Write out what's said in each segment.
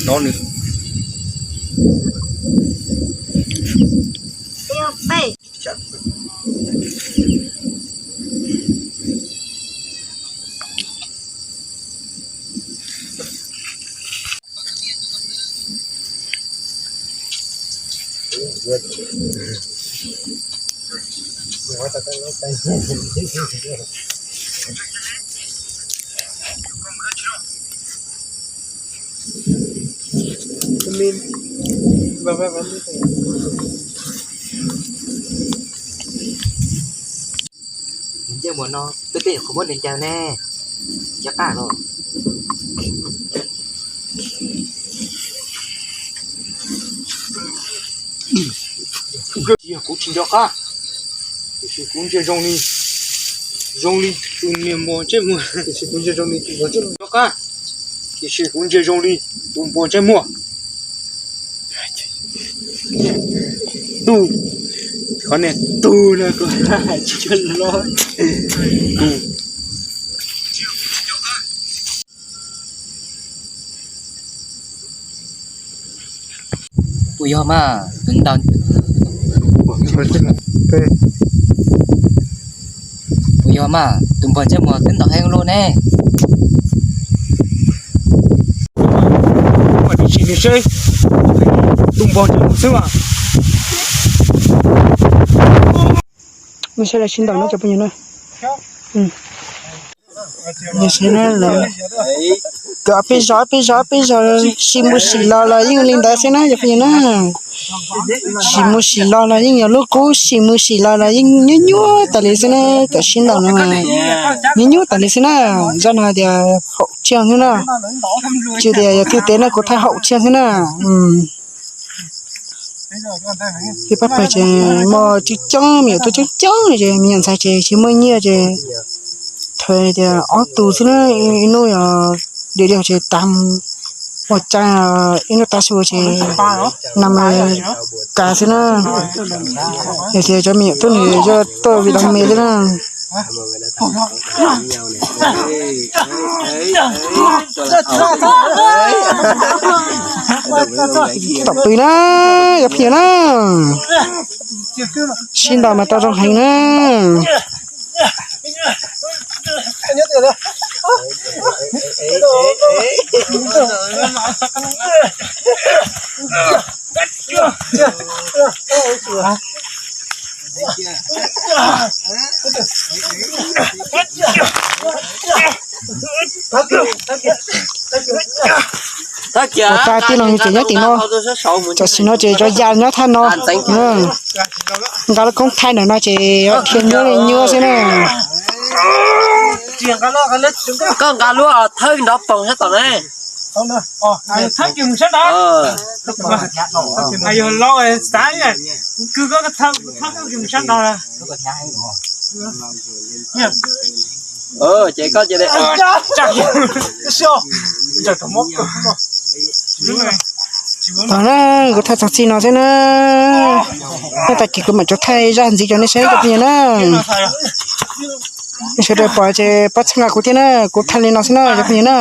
Hnov nws. Ncej muag no peb peb qhov muab nws ncaws ne, cov qab los. Kuv tsis nco qab, tiam sis kuv ntsia zoo li, zoo li tus niag npua ntsej muag, tiam sis kuv ntsia zoo li tus npua ntsej muag nco qab, tiam sis kuv ntsia zoo li tus npua ntsej muag. Tug, qhov niag tug no kuv hais tsis tshua loj. Tug. Puas yog mas tus ntawd? Puas yog mas tus npog ntsej muag twb ntog heev luaj ne? Tus npog ntsej muag xwb mas. Mus saib lawv sib ntaus no cov phooj ywg na. Saib na, lawv ob peb zos ob peb zos ob peb zos sim mus sim los los yeej li ntawd xwb na cov phooj ywg na. Sim mus sim los los yeej yog lub kub, sim mus sim los los yeej nyuaj nyuaj tas li xwb na. Cov sib ntaus no mas nyuaj nyuaj tas li xwb na. Zaj no tias haum tsiaj xwb na. Tsis tias yog thwj teb na, kuv thaij haum tsiaj xwb na. Tib pab pawg ces muaj coob coob, me nyuam tub coob coob ces me nyuam ntxhais ces tsis muaj nyiaj ces thawj tias ob tug xwb na, ib hnub yog diam diam ces tag, ua caij ib hnub tav su ces nag hmo kav xwb na. Yog tias cov me nyuam tub nws yog tuaj vim laj me xwb na. Tom pw na, cov phooj ywg na, sib ntaus mas tau zoo heev na. Ua tag tij laug ces nyob tim no, tam sim no ces cov yas nyob thaj no. Nqa lub koob thaij ntawm no ces dhia nyuaj li nyuaj xwb na. Koj nqa lub thawb nrov poog sab tom ne. Ces koj cia li. Tau na, kuv thaij txog txij no xwb na. Nyob tag kis kuv mam rov thaij zaj ntxiv rau nej saib cov phooj ywg na. Nej sawv daws pom ces pab txhawb nqa kuv thiab na, kuv thaij li no xwb na cov phooj ywg na.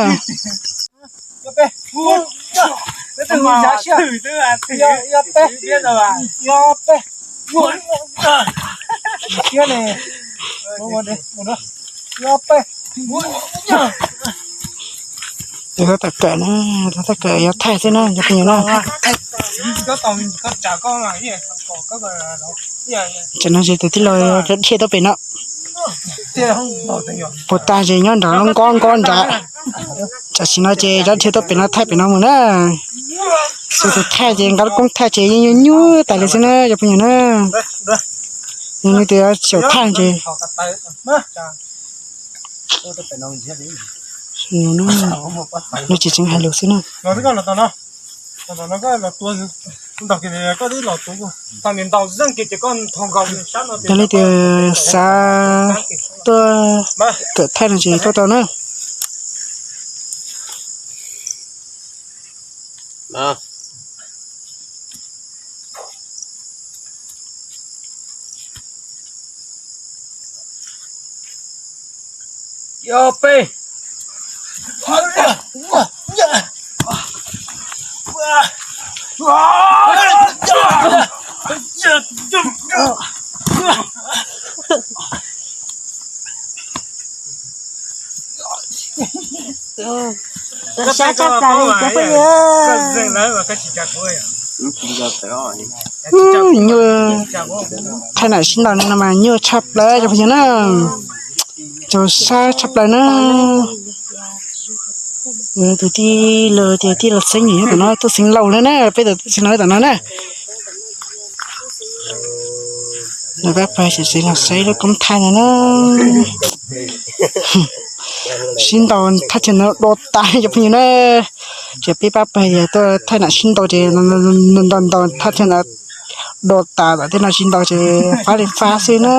Yog tab tom kawm na, tab tom kawm yuav thaij xwb na cov phooj ywg na. Tam no ces tus tij laug rov dhia tuaj pem no. Puas tag ces nyob nram lub nkob nkob nrad. Tam sim no ces rov dhia tuaj pem no thaij pem no mus na. Xyov tus thaij ces nqa lub koob thaij ces yeej nyuaj nyuaj tas li xwb na cov phooj ywg na. Yog nej tias xyaum thaij ces no ces tseem hais lus xwb na. Yog li tias xav tuaj kawm thaij no ces tuaj tau na. Yog peb. Sab tshaj plaws li cov phooj ywg. Nyuaj, thaij nam sib ntaus no mas nyuaj tshaj plaws cov phooj ywg na. Tsaug sab tshaj plaws na. Tus tij laug tias tij laug Xeeb nyob tom no, Tuj Xeeb Laus na na, peb tus Tuj Xeeb Laus tom no na. Lawv pab pawg ces los saib lub koob thaij no na. Sib ntaus thaj chaw no do tas cov phooj ywg na. Ces peb pab pawg tias tuaj thaij nam sib ntaus ces ntaus ntaus thaj chaw no do tas, tom tej no sib ntaus ces fab li fab xwb na.